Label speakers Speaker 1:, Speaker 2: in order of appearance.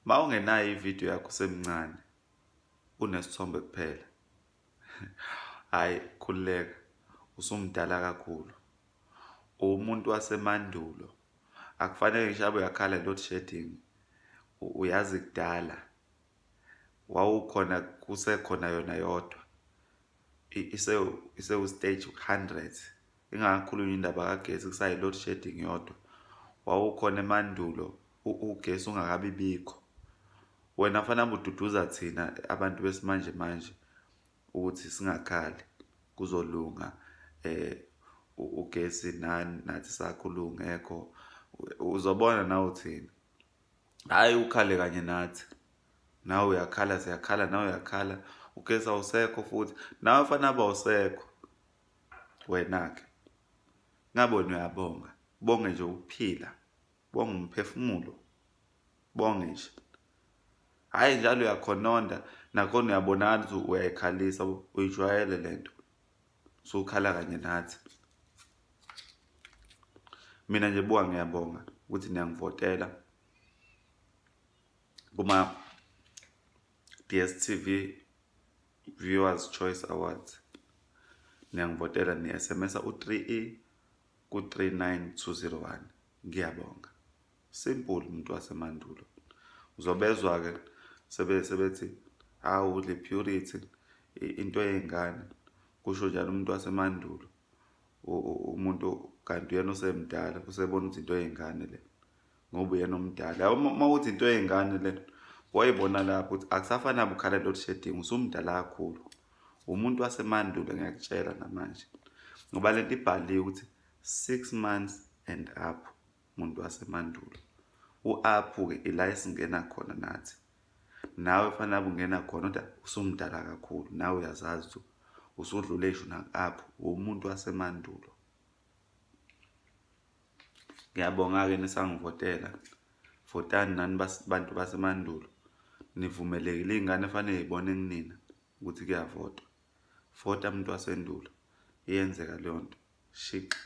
Speaker 1: Mawungenayo ividiyo yakho usemncane unesithombe kuphela, hhayi khululeka, usumdala kakhulu. Umuntu wasemandulo, akufanele ngisho abe uyakhala load shedding, uyazi kudala wawukhona kusekhona yona yodwa, isewu-stage 100, ingakakhulunywa indaba kagesi kusayi-load shedding yodwa. Wawukhona emandulo ugesi ungakabi bikho. Wena fanele ududuza thina abantu besimanje manje ukuthi singakhali, kuzolunga ugesi nani nathi sakhula ungekho, uzobona nawe uthini. Hhayi ukhale kanye nathi, nawe uyakhala, siyakhala, nawe uyakhala, ugesi awusekho futhi nawe fanele abe awusekho. Wena-ke ngabe wena uyabonga, bonge nje ukuphila, bonge umphefumulo, bonge nje. Hhayi njalo uyakhononda, nakhona uyabonakala ukuthi uyayikhalisa, uyijwayele lento, usukhala kanye nathi. Mina nje buka ngiyabonga ukuthi niyangivotela kuma DStv Viewers Choice Awards. Niyangivotela, ni-SMS u-3E ku-39201. Ngiyabonga. Simple, umuntu wasemandulo. Uzobezwa-ke sebethi hawu le purity into yey'ngane, kusho njalo umuntu wasemandulo. Umuntu kanti uyena osemdala usebona ukuthi into yey'ngane le, ngoba uyena omdala. Yabo uma uthi into yey'ngane le, wayibona lapho ukuthi akusafani ukukhala load shedding, usumdala kakhulu. Umuntu wasemandulo ngiyakutshela namanje, ngoba lento ibhaliwe ukuthi 6 months and up, umuntu wasemandulo. U-up-ke ila esingena khona nathi, nawe fanele ungena khona, kodwa usumdala kakhulu, nawe uyazazi ukuthi usudlule ngisho naku-up, umuntu wasemandulo. Ngiyabonga-ke nisangivotela. Votani nani bantu basemandulo, nivumelekile. Iy'ngane fanele y'bone kunina ukuthi kuyavotwa. Vota muntu wasendulo, iyenzeka leyo nto. Shiqi.